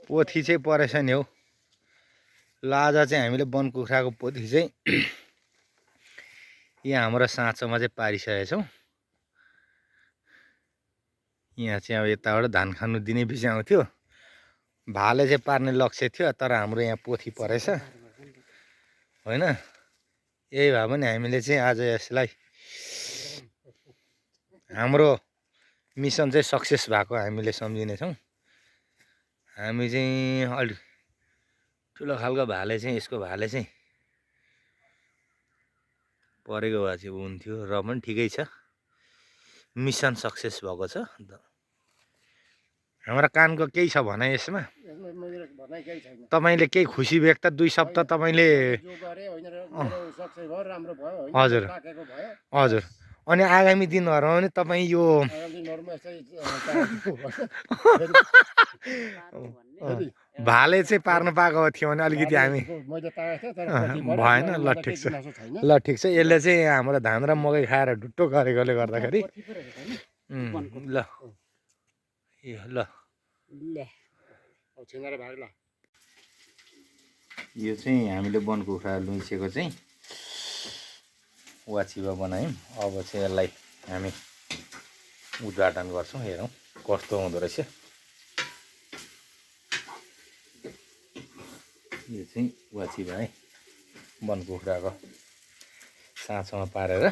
पोथी चाहिँ परेछ नि हौ। ल आज चाहिँ हामीले वन कुखुराको पोथी चाहिँ यहाँ हाम्रो साँचोमा चाहिँ पारिसकेका छौँ। यहाँ चाहिँ अब यताबाट धान खानु दिने बिच आउँथ्यो, भाले चाहिँ पार्ने लक्ष्य थियो, तर हाम्रो यहाँ पोथी परेछ होइन। यही भए पनि हामीले चाहिँ आज यसलाई हाम्रो मिसन चाहिँ सक्सेस भएको हामीले सम्झिनेछौँ। हामी चाहिँ अलि ठुलो खालको भाले चाहिँ यसको भाले चाहिँ परेको भए चाहिँ हुन्थ्यो, र पनि ठिकै छ, मिसन सक्सेस भएको छ। हाम्रो कानको केही छ भनाइ यसमा? तपाईँले केही खुसी व्यक्त 2 शब्द तपाईँले? हजुर हजुर। अनि आगामी दिनहरूमा पनि तपाईँ यो भाले चाहिँ पार्न पाएको थियो भने अलिकति हामी भएन। ल ठिक छ, ल ठिक छ। यसले चाहिँ हाम्रो धान र मकै खाएर ढुट्टो गरेकोले गर्दाखेरि ल ल यो चाहिँ हामीले वन कुखुरा लुइसेको चाहिँ वाचिबा बनायौँ। अब चाहिँ यसलाई हामी उद्घाटन गर्छौँ। हेरौँ कस्तो हुँदो रहेछ। यो चाहिँ वाचिबा है, वन कुखुराको साँचोमा पारेर